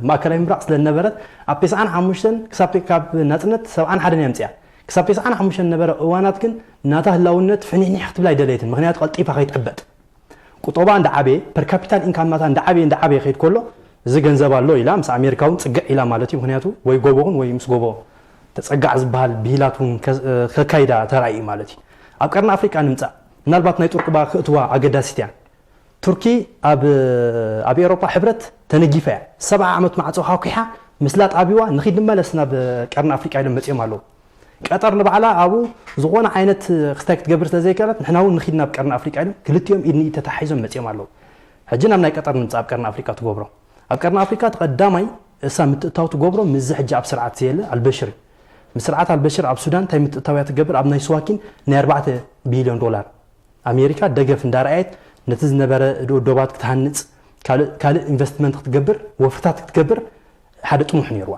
ማእከላይ ምብራቕ ስለ ዝነበረት ኣብ ተስዓን ሓሙሽተን ክሳብ፣ ካብ ናጽነት ሰብዓን ሓደን እያ ኣምጺኣ። ክሳብ ተስዓን ሓሙሽተን ዝነበረ እዋናት ግን ናታ ህላውነት ፍንሕኒሕ ክትብል ኣይደለየትን። ምኽንያቱ ቀልጢፋ ከይትዕበጥ። ቁጠባ እንዳዓበየ፣ ፐር ካፒታል ኢንካም ናታ እንዳዓበየ፣ እንዳዓበየ ከይድ ከሎ፣ እዚ ገንዘብ ኣሎ ኢላ፣ ምስ ኣሜሪካ እውን ጽግዕ ኢላ ማለት እዩ። ምኽንያቱ ወይ ጎቦ ኹን ወይ ምስ ጎቦ ተጸጋዕ ዝበሃል ብሂላት እውን ከ-፣ ከካይዳ ተራእዩ ማለት እዩ። ኣብ ቀርኒ ኣፍሪቃ ንምጻእ፣ ምናልባት ናይ ጡርቅባ ክእትዋ ኣገዳሲት እያ። ቱርኪ ኣብ፣ ኣብ ኤውሮጳ ሕብረት ተነጊፋ እያ። ሰብዓ ዓመት ማዕጾ ኳኲሓ፣ ምስላጥ ኣቢዋ፣ ንኺድ ንመለስ ናብ ቀርኒ ኣፍሪቃ ኢሎም መጺኦም ኣለዉ። ቀጠር ንባዕላ ኣብኡ ዝኾነ ዓይነት ክስታይ ክትገብር ስለ ዘይከኣለት፣ ንሕና እውን ንኺድ ናብ ቀርኒ ኣፍሪቃ ኢሎም ክልቲኦም ኢድ ንኢድ ተተሓሒዞም መጺኦም ኣለዉ። ሕጂ ናብ ናይ ቀጠር ንምጻእ ኣብ ቀርኒ ኣፍሪቃ ትገብሮ። ኣብ ቀርኒ ኣፍሪቃ እቲ ቀዳማይ እሳ ምትእታው ትገብሮ ምስዚ ሕጂ ኣብ ስርዓት ዘየለ ኣልበሽር እዩ። ምስ ስርዓት ኣልበሽር ኣብ ሱዳን እንታይ ምትእታው እያ ትገብር? ኣብ ናይ ስዋኪን ናይ ኣርባዕተ ቢልዮን ዶላር ኣሜሪካ ደገፍ እንዳረኣየት ነቲ ዝነበረ ዶ-፣ ዶባት ክትሃንጽ፣ ካልእ፣ ካልእ ኢንቨስትመንት ክትገብር፣ ወፍርታት ክትገብር ሓደ ጥሙሕ ነይርዋ።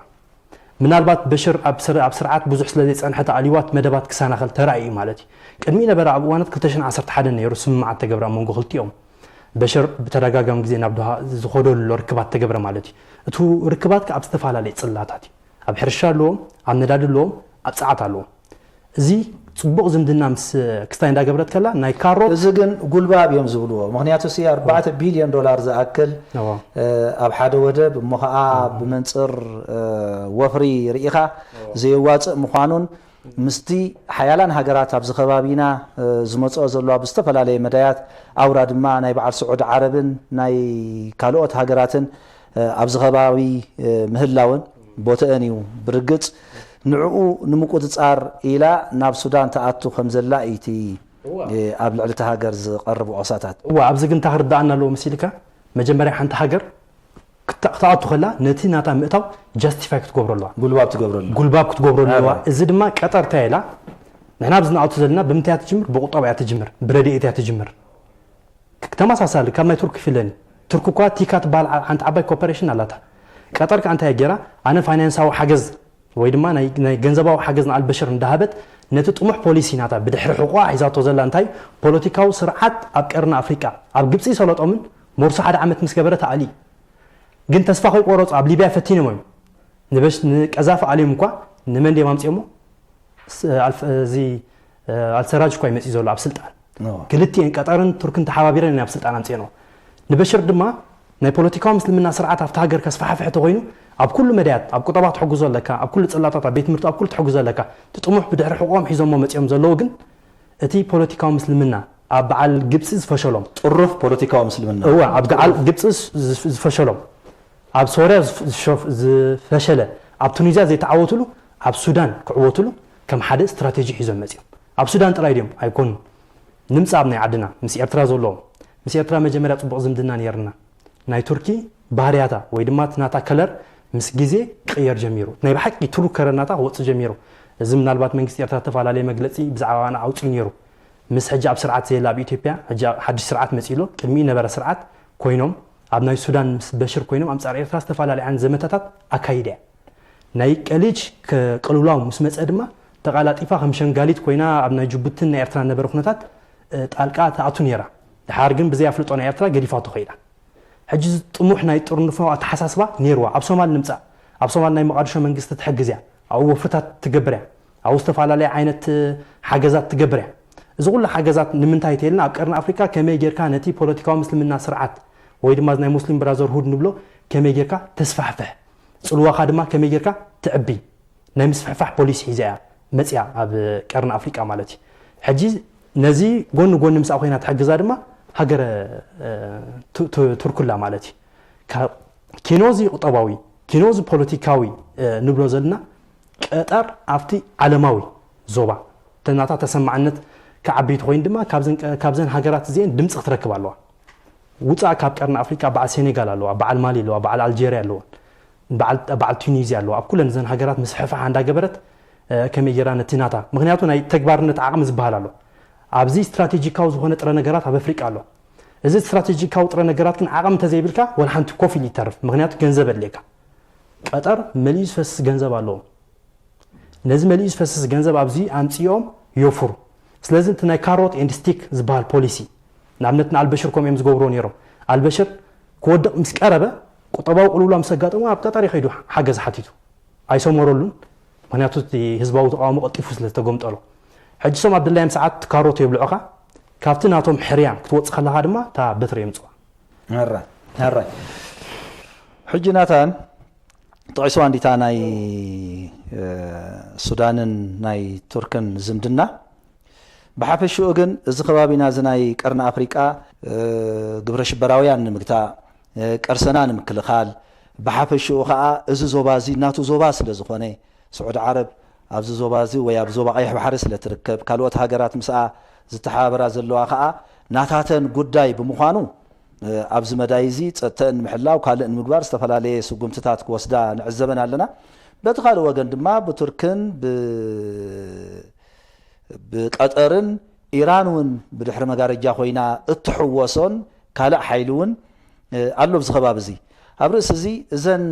ምናልባት በሽር ኣብ ስር-፣ ኣብ ስርዓት ብዙሕ ስለ ዘይጸንሐ ተኣልይዋ እቲ መደባት ክሰናኸል ተራእዩ ማለት እዩ። ቅድሚኡ ነበረ ኣብ እዋናት ክልተ ሽሕን ዓሰርተ ሓደን ነይሩ ስምምዓት ተገብረ ኣብ መንጎ ክልቲኦም። በሽር ብተደጋጋሚ ግዜ ናብ ዶሃ ዝኸደሉ ኣሎ ርክባት ተገብረ ማለት እዩ። እቱ ርክባት ከኣ ኣብ ዝተፈላለየ ጽላታት እዩ። ኣብ ሕርሻ ኣለዎም፣ ኣብ ነዳዲ ኣለዎም፣ ኣብ ጸዓት ኣለዎም። እዚ ጽቡቕ ዝምድና ምስ ክስታይ እንዳገበረት ከላ ናይ ካሮት እዚ ግን ጉልባብ እዮም ዝብልዎ። ምኽንያቱ ሲ ኣርባዕተ ቢልዮን ዶላር ዝኣክል፣ እዎ። እ፣ ኣብ ሓደ ወደብ እሞ ኸኣ እዎ። ብመንጽር፣ እ፣ ወፍሪ ርኢኻ እዎ። ዘየዋጽእ ምዃኑን ምስቲ ሓያላን ሃገራት ኣብዚ ከባቢና፣ እ፣ ዝመጽኦ ዘለዋ ብዝተፈላለየ መዳያት ኣውራ ድማ ናይ በዓል ስዑዲ ዓረብን ናይ ካልኦት ሃገራትን፣ እ፣ ኣብዚ ከባቢ፣ እ፣ ምህላውን ቦትአን እዩ ብርግጽ ንዕኡ ንምቁጽጻር ኢላ ናብ ሱዳን ትኣቱ ከም ዘላ እዩ እቲ፣ እዋ። እ፣ ኣብ ልዕሊ እታ ሃገር ዝቐርብ ወቐሳታት። እዋ፣ ኣብዚ ግን እንታይ ክርድኣና ኣለዎ መሲልካ? መጀመርያ ሓንቲ ሃገር ክታ-፣ ክትኣቱ ከላ ነቲ ናታ ምእታው ጃስቲፋይ ክትገብሮ ኣለዋ። ጉልባብ ትገብረሉ። ጉልባብ ክትገብሮ ኣለዋ። ኣባ። እዚ ድማ ቀጠር እንታይ ኢላ? ንሕና ኣብዚ ንኣቱ ዘለና ብምንታይ እያ ትጅምር? ብቁጠባ እያ ትጅምር፣ ብረድኤት እያ ትጅምር። ተመሳሳሊ ካብ ናይ ቱርክ ይፍለን። ቱርክ እኳ ቲካ ትበሃል ዓ-፣ ሓንቲ ዓባይ ኮርፖሬሽን ኣላታ። ቀጠር ከኣ እንታይ ገይራ? ኣነ ፋይናንሳዊ ሓገዝ ወይ ድማ ናይ፣ ናይ ገንዘባዊ ሓገዝ ንኣልበሽር እንዳሃበት ነቲ ጥሙሕ ፖሊሲ ናታ ብድሕሪ ሕቆኣ ሒዛቶ ዘላ እንታይ? ፖለቲካዊ ስርዓት ኣብ ቀርኒ ኣፍሪቃ፣ ኣብ ግብጺ ሰለጦምን ሞርሶ ሓደ ዓመት ምስ ገበረ ተኣልዩ። ግን ተስፋ ከይቆረጹ ኣብ ሊብያ ፈቲኖም እዮም። ንበሽ-፣ ንቀዛፊ ኣልዮም እኳ ንመን ድዮም ኣምጺኦሞ? ስ-፣ ኣልፍ-፣ እዚ፣ እ፣ ኣልሰራጅ እኳ ይመጽእ ዘሎ ኣብ ስልጣን። ኖ። ክልቲኤን ቀጠርን ቱርክን ተሓባቢረን ናብ ስልጣን ኣምጺኦኖ። ንበሽር ድማ ናይ ፖለቲካዊ ምስልምና ስርዓት ኣብቲ ሃገር ከስፋሕፍሕ ተኮይኑ ኣብ ኩሉ መዳያት ኣብ ቁጠባ ትሕግዞ ኣለካ፣ ኣብ ኩሉ ጽላታት ኣብ ቤት ትምህርቲ ኣብ ኩሉ ትሕግዞ ኣለካ። እቲ ጥሙሕ ብድሕሪ ሕቆም ሒዞሞ መጺኦም ዘለዉ ግን እቲ ፖለቲካዊ ምስልምና ኣብ በዓል ግብጺ ዝፈሸሎም ጥሩፍ ፖለቲካዊ ምስልምና እዋ ኣብ በዓል ግብጺ ዝፈሸሎም ኣብ ሶርያ ዝፈሸለ ኣብ ቱኒዝያ ዘይተዓወትሉ ኣብ ሱዳን ክዕወትሉ ከም ሓደ ስትራቴጂ ሒዞም መጺኦም። ኣብ ሱዳን ጥራይ ድዮም ኣይኮኑን። ንምጻእ ኣብ ናይ ዓድና ምስ ኤርትራ ዘለዎም ምስ ኤርትራ መጀመርያ ጽቡቕ ዝምድና ነይርና። ናይ ቱርኪ ባህርያታ ወይ ድማ እቲ ናታ ከለር ምስ ግዜ ክቕየር ጀሚሩ። ናይ ብሓቂ ትሩክ ከረናታ ክወጽእ ጀሚሩ። እዚ ምናልባት መንግስቲ ኤርትራ ዝተፈላለየ መግለጺ ብዛዕባ ኣና ኣውጺኡ ነይሩ። ምስ ሕጂ ኣብ ስርዓት ዘየላ ኣብ ኢትዮጵያ ሕጂ ሓድሽ ስርዓት መጺኡ ኣሎ። ቅድሚኡ ነበረ ስርዓት ኮይኖም ኣብ ናይ ሱዳን ምስ በሽር ኮይኖም ኣንጻር ኤርትራ ዝተፈላለየ ዓይነት ዘመተታት ኣካይዳ እያ። ናይ ቀሊጅ ቅልውላው ምስ መጸ ድማ ተቓላጢፋ ከም ሸንጋሊት ኮይና ኣብ ናይ ጅቡትን ናይ ኤርትራ ነበረ ኩነታት ጣልቃ ትኣቱ ነይራ። ድሓር ግን ብዘይ ኣፍልጦ ናይ ኤርትራ ገዲፋቶ ከይዳ። ሕጂ ጥሙሕ ናይ ጥርንፎ ኣተሓሳስባ ነይርዋ። ኣብ ሶማል ንምጻእ ኣብ ሶማል ናይ መቓድሾ መንግስቲ ትሕግዝ እያ። ኣብኡ ወፍርታት ትገብር እያ። ኣብኡ ዝተፈላለየ ዓይነት ሓገዛት ትገብር እያ። እዚ ኩሉ ሓገዛት ንምንታይ ተይልና ኣብ ቀርኒ ኣፍሪካ ከመይ ጌርካ ነቲ ፖለቲካዊ ምስልምና ስርዓት ወይ ድማ ናይ ሙስሊም ብራዘርሁድ ንብሎ ከመይ ጌርካ ተስፋሕፍሕ ጽልዋኻ ድማ ከመይ ጌርካ ትዕቢ ናይ ምስፍሕፋሕ ፖሊሲ ሒዛ እያ መፅያ ኣብ ቀርኒ ኣፍሪቃ ማለት እዩ። ሕጂ ነዚ ጎኒ ጎኒ ምስኣ ኮይና ትሕግዛ ድማ ሃገረ ቱርኩላ ማለት እዩ። ኪኖዚ ቁጠባዊ ኪኖዚ ፖለቲካዊ ንብሎ ዘለና ቀጠር ኣብቲ ዓለማዊ ዞባ ተናታ ተሰማዕነት ክዓቢ ኮይኑ ድማ ካብዘን ሃገራት እዚአን ድምፂ ክትረክብ ኣለዋ። ውፃእ ካብ ቀርኒ ኣፍሪቃ በዓል ሴኔጋል ኣለዋ፣ በዓል ማሊ ኣለዋ፣ በዓል ኣልጀርያ ኣለዋ፣ በዓል ቱኒዝያ ኣለዋ። ኣብ ኩለን እዘን ሃገራት ምስሕፋሕ እንዳገበረት ከመይ ጌራ ነቲ ናታ ምክንያቱ ናይ ተግባርነት ዓቕሚ ዝበሃል ኣሎ። ኣብዚ ስትራቴጂካዊ ዝኾነ ጥረ ነገራት ኣብ ኣፍሪቃ ኣሎ። እዚ ስትራቴጂካዊ ጥረ ነገራት ግን ዓቕሚ እንተዘይብልካ ወላ ሓንቲ ኮፍ ኢሉ ይተርፍ። ምክንያቱ ገንዘብ ኣድልየካ። ቀጠር መሊኡ ዝፈስስ ገንዘብ ኣለዎም። ነዚ መሊኡ ዝፈስስ ገንዘብ ኣብዚ ኣምፅኦም የፍሩ። ስለዚ እቲ ናይ ካሮት ኤንድ ስቲክ ዝበሃል ፖሊሲ ንኣብነት ንኣልበሽር ከምኡ እዮም ዝገብርዎ ነይሮም። ኣልበሽር ክወድቕ ምስ ቀረበ ቁጠባዊ ቅልውላ ምስ ኣጋጠሞ ኣብ ቀጠር ይኸይዱ ሓገዝ ሓቲቱ ኣይሰመረሉን። ምክንያቱ እቲ ህዝባዊ ተቃውሞ ቀልጢፉ ስለ ዝተገምጠሎ ሕጂ ሶም ኣብ ድላዮም ሰዓት ካሮት የብልዑኻ። ካብቲ ናቶም ሕርያ ክትወፅ ከለካ ድማ እታ በትሪ የምፅዋ። ሕጂ ናታን ጥዑይ ሰዋንዲታ ናይ ሱዳንን ናይ ቱርክን ዝምድና ብሓፈሽኡ ግን እዚ ከባቢና እዚ ናይ ቀርኒ ኣፍሪቃ ግብረ ሽበራውያን ንምግታእ ቀርሰና ንምክልኻል ብሓፈሽኡ ከዓ እዚ ዞባ እዚ ናቱ ዞባ ስለ ዝኾነ ስዑድ ዓረብ ኣብዚ ዞባ እዚ ወይ ኣብ ዞባ ቀይሕ ባሕሪ ስለ ትርከብ ካልኦት ሃገራት ምስኣ ዝተሓባበራ ዘለዋ ከዓ ናታተን ጉዳይ ብምዃኑ ኣብዚ መዳይ እዚ ጸጥተአን ንምሕላው ካልእ ንምግባር ዝተፈላለየ ስጉምትታት ክወስዳ ንዕዘበን ኣለና። በቲ ካልእ ወገን ድማ ብቱርክን ብቀጠርን ኢራን እውን ብድሕሪ መጋረጃ ኮይና እትሕወሶን ካልእ ሓይሊ እውን ኣሎ ኣብዚ ከባቢ እዚ። ኣብ ርእሲ እዚ እዘን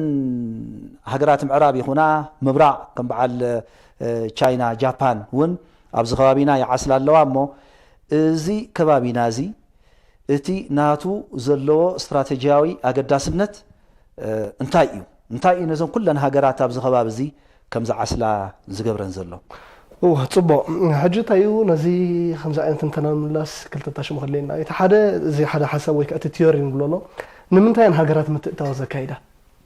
ሃገራት ምዕራብ ይኹና ምብራቕ ከም በዓል ቻይና፣ ጃፓን እውን ኣብዚ ከባቢና ይዓስላ ኣለዋ እሞ እዚ ከባቢና እዚ እቲ ናቱ ዘለዎ ስትራቴጂያዊ ኣገዳስነት እንታይ እዩ? እንታይ እዩ ነዘን ኩለን ሃገራት ኣብዚ ከባቢ እዚ ከም ዝዓስላ ዝገብረን ዘሎ? እወ፣ ጽቡቕ። ሕጂ እንታይ እዩ ነዚ ከምዚ ዓይነት ትንተና ንምምላስ ክልተ ሽሙ ከድልየና። እቲ ሓደ እዚ ሓደ ሓሳብ ወይ ከዓ እቲ ቲዮሪ ንብሎ ኣሎ። ንምንታይ እየን ሃገራት ምትእትታው ዘካይዳ?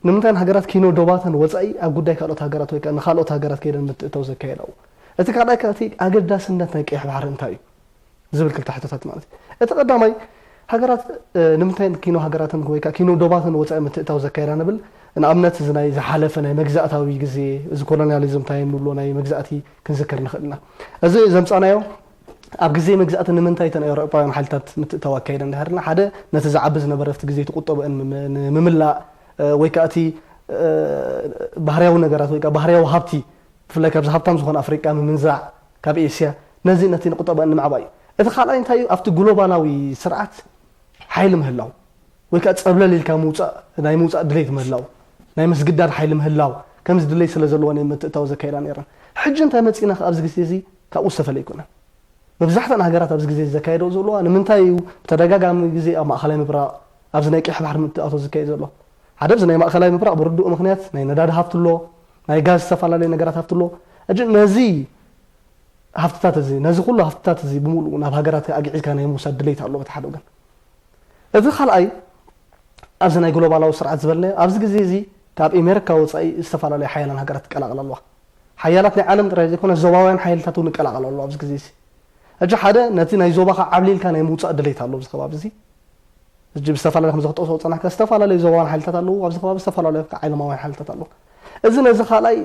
ንምንታይ እየን ሃገራት ኪኖ ዶባተን ወጻኢ ኣብ ጉዳይ ካልኦት ሃገራት ወይ ከዓ ንኻልኦት ሃገራት ከይደን ምትእትታው ዘካየዳ? እቲ ካልኣይ ከዓ እቲ ኣገዳስነት ናይ ቀይሕ ባሕሪ እንታይ እዩ? ዝብል ክልተ ሕቶታት ማለት እዩ። እቲ ቀዳማይ ሃገራት ንምንታይ ኪኖ ሃገራትን ወይ ከዓ ኪኖ ዶባትን ወፃኢ ምትእታው ዘካየዳ ንብል ንኣብነት እዚ ናይ ዝሓለፈ ናይ መግዛእታዊ ግዜ እዚ ኮሎኒያሊዝም ታይም ንብሎ ናይ መግዛእቲ ክንዝክር ንኽእል ኢና። እዚ ዘምፃናዮ ኣብ ግዜ መግዛእቲ ንምንታይ እተን ኤውሮጳውያን ሓይልታት ምትእታው ኣካየደ እንድሕርና ሓደ ነቲ ዝዓቢ ዝነበረ ኣብቲ ግዜ ትቁጠበአን ንምምላእ ወይ ከዓ እቲ ባህርያዊ ነገራት ወይ ከዓ ባህርያዊ ሃብቲ ብፍላይ ካብዚ ሃብታም ዝኾነ ኣፍሪቃ ምምንዛዕ ካብ ኤስያ ነዚ ነቲ ንቁጠባ ንምዕባይ እዩ። እቲ ካልኣይ እንታይ እዩ ኣብቲ ግሎባላዊ ስርዓት ሓይሊ ምህላው ወይ ከዓ ፀብለል ኢልካ ምውፃእ ናይ ምውፃእ ድሌት ምህላው ናይ ምስግዳድ ሓይሊ ምህላው ከምዚ ድሌት ስለ ዘለወን እየን ምትእታው ዘካየዳ ነይረን። ሕጂ እንታይ መፂና ኣብዚ ግዜ እዚ ካብኡ ዝተፈለ ኣይኮነን። መብዛሕተን ሃገራት ኣብዚ ግዜ ዘካየደኦ ዘለዋ ንምንታይ እዩ ብተደጋጋሚ ግዜ ኣብ ማእኸላይ ምብራቕ ኣብዚ ናይ ቀይሕ ባሕሪ ምትእታው ዝካየድ ዘሎ? ሓደ ኣብዚ ናይ ማእኸላይ ምብራቕ ብርዱእ ምኽንያት ናይ ነዳዲ ሃብቲ ኣሎ፣ ናይ ጋዝ ዝተፈላለዩ ነገራት ሃብቲ ኣሎ። ሕጂ ነዚ ሃፍትታት እዚ ነዚ ኩሉ ሃፍትታት እዚ ብምሉኡ ናብ ሃገራት ኣግዒዝካ ናይ ምውሳድ ድሌት ኣሎ በቲ ሓደ ወገን። እቲ ካልኣይ ኣብዚ ናይ ግሎባላዊ ስርዓት ዝበልናዮ ኣብዚ ግዜ እዚ ካብ ኣሜሪካ ወፃኢ ዝተፈላለዩ ሓያላን ሃገራት ይቀላቀላ ኣለዋ። ሓያላት ናይ ዓለም ጥራይ ዘይኮነ ዞባውያን ሓይልታት እውን ይቀላቀሉ ኣለዋ ኣብዚ ግዜ እዚ። ሕጂ ሓደ ነቲ ናይ ዞባኻ ዓብሊልካ ናይ ምውፃእ ድሌት ኣሎ ኣብዚ ከባቢ እዚ። ሕጂ ብዝተፈላለዩ ከምዚ ክጠቅሶ ዝፀናሕካ ዝተፈላለዩ ዞባውያን ሓይልታት ኣለዉ፣ ኣብዚ ከባቢ ዝተፈላለዩ ከዓ ዓለማውያን ሓይልታት ኣለዉ። እዚ ነዚ ካልኣይ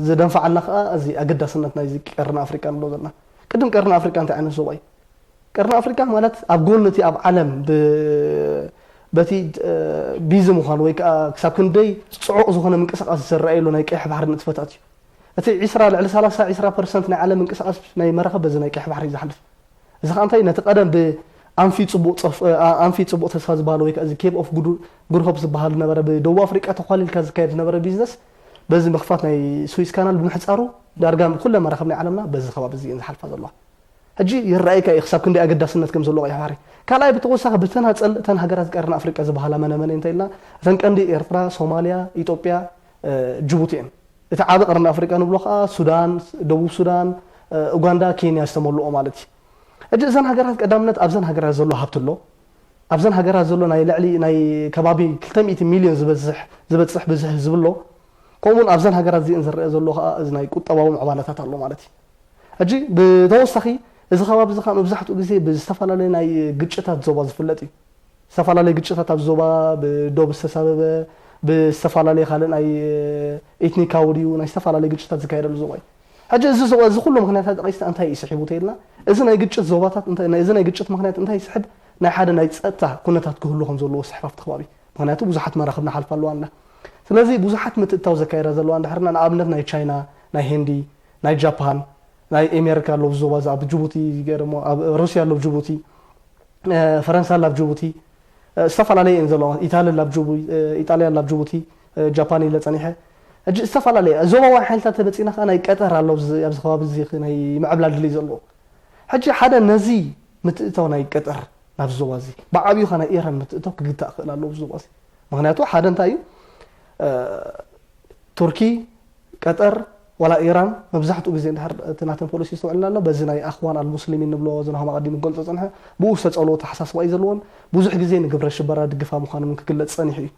ዝደንፈዓልና ከዓ እዚ ኣገዳስነት ናይዚ ቀርኒ ኣፍሪቃ ንብሎ ዘለና። ቅድም ቀርኒ ኣፍሪቃ እንታይ ዓይነት ዞባ እዩ? ቀርኒ ኣፍሪቃ ማለት ኣብ ጎኒ እቲ ኣብ ዓለም በቲ ቢዚ ምዃኑ ወይ ከዓ ክሳብ ክንደይ ፅዑቕ ዝኾነ ምንቅስቃስ ዝረኣየሉ ናይ ቀይሕ ባሕሪ ንጥፈታት እዩ። እቲ ዒስራ ልዕሊ ሰላሳ ዒስራ ፐርሰንት ናይ ዓለም ምንቅስቃስ ናይ መራኸብ በዚ ናይ ቀይሕ ባሕሪ እዩ ዝሓልፍ። እዚ ከዓ እንታይ ነቲ ቀደም ብኣንፊ ፅቡቅ ፀፍ- ኣ- ኣንፊ ፅቡቅ ተስፋ ዝበሃል ወይ ከዓ እዚ ኬፕ ኦፍ ጉድ- ጉድ ሆፕ ዝበሃል ዝነበረ ብደቡብ ኣፍሪቃ ተኳሊልካ ዝካየድ ዝነበረ ቢዝነስ በዚ ምኽፋት ናይ ስዊስ ካናል ብምሕፃሩ ዳርጋ ኩለ መራኸብ ናይ ዓለምና በዚ ከባቢ እዚ እየን ዝሓልፋ ዘለዋ። ሕጂ ይረኣየካ እዩ ክሳብ ክንደይ ኣገዳስነት ከም ዘለዎ ቀይሕ ባሕሪ። ካልኣይ ብተወሳኺ ብተናፀል እተን ሃገራት ቀርኒ ኣፍሪቃ ዝበሃላ መነ መን እንታይ ኢልና እተን ቀንዲ ኤርትራ፣ ሶማልያ፣ ኢትዮጵያ፣ እ፣ ጅቡቲ እየን። እቲ ዓቢ ቀርኒ ኣፍሪቃ ንብሎ ከዓ ሱዳን፣ ደቡብ ሱዳን፣ እ፣ ኡጋንዳ፣ ኬንያ ዝተመልኦ ማለት እዩ። ሕጂ እዘን ሃገራት ቀዳምነት ኣብዘን ሃገራት ዘሎ ሃብቲ ኣሎ። ኣብዘን ሃገራት ዘሎ ናይ ልዕሊ ናይ ከባቢ ክልተ ሚእቲ ሚልዮን ዝበዝሕ ዝበፅሕ ብዝሒ ህዝቢ ኣሎ። ከምኡውን ኣብዘን ሃገራት እዚአን ዝረአ ዘሎ ከዓ እዚ ናይ ቁጠባዊ ምዕባለታት ኣሎ ማለት እዩ። ሕጂ ብተወሳኺ እዚ ከባቢ እዚ ከዓ መብዛሕትኡ ግዜ ብዝተፈላለዩ ናይ ግጭታት ዞባ ዝፍለጥ እዩ። ዝተፈላለዩ ግጭታት ኣብ ዞባ ብዶብ ዝተሳበበ ብዝተፈላለዩ ካልእ ናይ ኤትኒካዊ ድዩ ናይ ዝተፈላለዩ ግጭታት ዝካየደሉ ዞባ እዩ። ሕጂ እዚ ዞባ እዚ ኩሉ ምክንያታት ጠቂስና እንታይ እዩ ስሒቡ ተይልና እዚ ናይ ግጭት ዞባታት እንታይ- እዚ ናይ ግጭት ምክንያት እንታይ ይስሕብ ናይ ሓደ ናይ ፀጥታ ኩነታት ክህሉ ከም ዘለዎ ስሕፋፍ ተኸባቢ ምክንያቱ ብዙሓት መራኽብ ንሓልፋ ኣለዋ ኣላ ስለዚ ብዙሓት ምትእታው ዘካየዳ ዘለዋ እንድሕርና ንኣብነት ናይ ቻይና ናይ ሂንዲ ናይ ጃፓን ናይ ኤሜሪካ ኣለዉ ዞባ እዚ ኣብ ጅቡቲ ገይሮሞ ኣብ ሩስያ ኣለዉ ጅቡቲ ፈረንሳ ኣላ ኣብ ጅቡቲ ዝተፈላለየ እየን ዘለዋ ኢታሊ ኣላ ኣብ ጅቡ ኢጣልያ ኣላ ኣብ ጅቡቲ ጃፓን ኢለ ጸኒሐ ሕጂ ዝተፈላለየ ዞባዊ ሓይልታት ተመጺና ከዓ ናይ ቀጠር ኣሎ ኣብዚ ኣብዚ ከባቢ እዚ ናይ ምዕብላል ድልይ ዘለዎ ሕጂ ሓደ ነዚ ምትእታው ናይ ቀጠር ናብ ዞባ እዚ ብዓብዩ ከዓ ናይ ኢራን ምትእታው ክግታእ ክእል ኣለዎ ዞባ እዚ ምክንያቱ ሓደ እንታይ እዩ ቱርኪ ቀጠር ዋላ ኢራን መብዛሕትኡ ግዜ እንድሕር እቲ ናተን ፖሊሲ ይስተውዕልና ኣሎ በዚ ናይ ኣኽዋን ኣልሙስሊሚን ንብሎ እዚ ናሆም ኣቐዲሙ ክገልጾ ጸንሐ ብኡ ዝተጸልዎ ተሓሳስባ እዩ ዘለዎን ብዙሕ ግዜ ንግብረ ሽበራ ድግፋ ምዃኖም ክግለጽ ጸኒሑ እዩ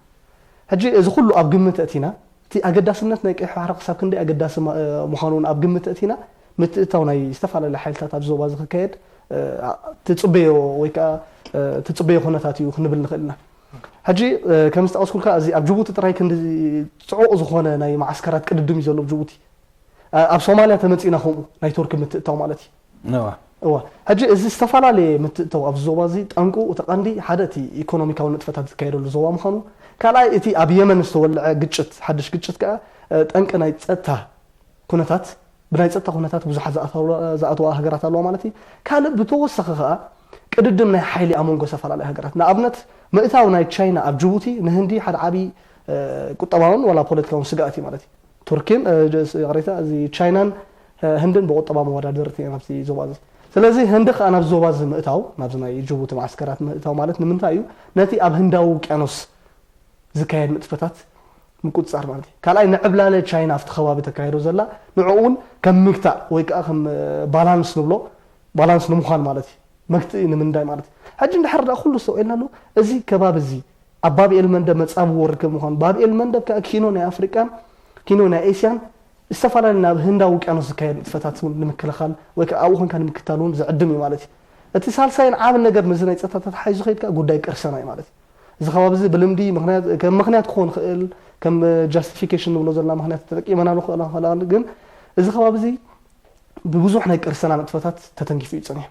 ሕጂ እዚ ኩሉ ኣብ ግምት ኣእቲና እቲ ኣገዳስነት ናይ ቀይሕ ባሕሪ ክሳብ ክንደይ ኣገዳሲ ምዃኑ እውን ኣብ ግምት ኣእቲና ምትእታው ናይ ዝተፈላለዩ ሓይልታት ኣብ ዞባ እዚ ክካየድ ትጽበዮ ወይ ከዓ ትጽበዮ ኩነታት እዩ ክንብል ንኽእል ኢና ሕጂ ከም ዝጠቐስኩልካ እዚ ኣብ ጅቡቲ ጥራይ ክንዲ ፅዑቕ ዝኾነ ናይ መዓስከራት ቅድድም እዩ ዘሎ ጅቡቲ ኣብ ሶማልያ ተመፂና ከምኡ ናይ ቱርኪ ምትእታው ማለት እዩ እዋ ሕጂ እዚ ዝተፈላለየ ምትእታው ኣብዚ ዞባ እዚ ጠንቁ እቲ ቀንዲ ሓደ እቲ ኢኮኖሚካዊ ንጥፈታት ዝካየደሉ ዞባ ምዃኑ ካልኣይ እቲ ኣብ የመን ዝተወልዐ ግጭት ሓድሽ ግጭት ከዓ ጠንቂ ናይ ፀጥታ ኩነታት ብናይ ፀጥታ ኩነታት ብዙሓት ዝኣተዋ ሃገራት ኣለዋ ማለት እዩ ካልእ ብተወሳኺ ከዓ ቅድድም ናይ ሓይሊ ኣብ መንጎ ዝተፈላለዩ ሃገራት ንኣብነት ምእታው ናይ ቻይና ኣብ ጅቡቲ ንህንዲ ሓደ ዓብዪ ቁጠባውን ዋላ ፖለቲካውን ስግኣት እዩ ማለት እዩ ቱርኪን ይቕሬታ እዚ ቻይናን ህንድን ብቁጠባ መወዳደርቲ እየን ኣብዚ ዞባ እዚ ስለዚ ህንዲ ከዓ ናብ ዞባ እዚ ምእታው ናብዚ ናይ ጅቡቲ ማዓስከራት ምእታው ማለት ንምንታይ እዩ ነቲ ኣብ ህንዳዊ ውቅያኖስ ዝካየድ ንጥፈታት ምቁፅፃር ማለት እዩ ካልኣይ ንዕብላለ ቻይና ኣብቲ ከባቢ ተካየዶ ዘላ ንዕኡ እውን ከም ምግታእ ወይ ከዓ ከም ባላንስ ንብሎ ባላንስ ንምዃን ማለት እዩ መግትኢ ንምንዳይ ማለት እዩ ሕጂ እንድሕር ዳ ኩሉ ሰው ኢልናሉ እዚ ከባቢ እዚ ኣብ ባብኤል መንደብ መጻብቦ ርክብ ምዃኑ ባብኤል መንደብ ከዓ ኪኖ ናይ ኣፍሪቃን ኪኖ ናይ ኤስያን ዝተፈላለዩ ናብ ህንዳዊ ውቅያኖስ ዝካየድ ንጥፈታት እውን ንምክልኻል ወይ ከዓ ኣብኡ ኮንካ ንምክታል እውን ዝዕድም እዩ ማለት እዩ እቲ ሳልሳይን ዓብን ነገር ምስዚ ናይ ፀጥታ ተተሓሒዙ ከይድ ከዓ ጉዳይ ቅርሰና እዩ ማለት እዩ እዚ ከባቢ እዚ ብልምዲ ከም ምክንያት ክኾን ይኽእል ከም ጃስቲፊኬሽን ንብሎ ዘለና ምክንያት ተጠቂመና ንኽእል ግን እዚ ከባቢ እዚ ብብዙሕ ናይ ቅርሰና ንጥፈታት ተተንኪፉ እዩ ፀኒሑ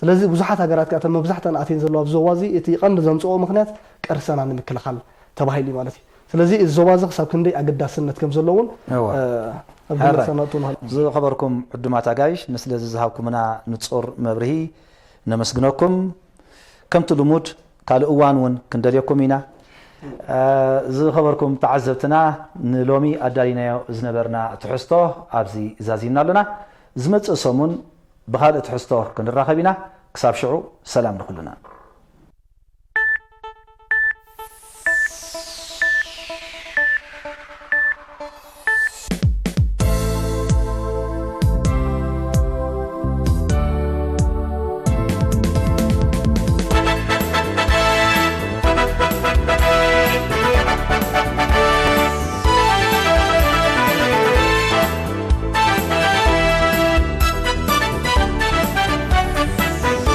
ስለዚ ብዙሓት ሃገራት ከኣ መብዛሕተን ኣትየን ዘለዋ ኣብ ዞባ እዚ እቲ ቀንዲ ዘምፅኦ ምክንያት ቅርሰና ንምክልኻል ተባሂሉ እዩ ማለት እዩ ስለዚ እዚ ዞባ እዚ ክሳብ ክንደይ ኣገዳስነት ከም ዘለውን ዝኸበርኩም ዕዱማት ኣጋይሽ ንስለዚ ዝሃብኩምና ንፁር መብርሂ ነመስግነኩም ከምቲ ልሙድ ካልእ እዋን እውን ክንደልየኩም ኢና ዝኸበርኩም ተዓዘብትና ንሎሚ ኣዳሊናዮ ዝነበርና ትሕዝቶ ኣብዚ ዛዚምና ኣለና ዝመፅእ ሰሙን ብኻልእ ትሕዝቶ ክንራኸብ ኢና ክሳብ ሽዑ ሰላም ንኩልና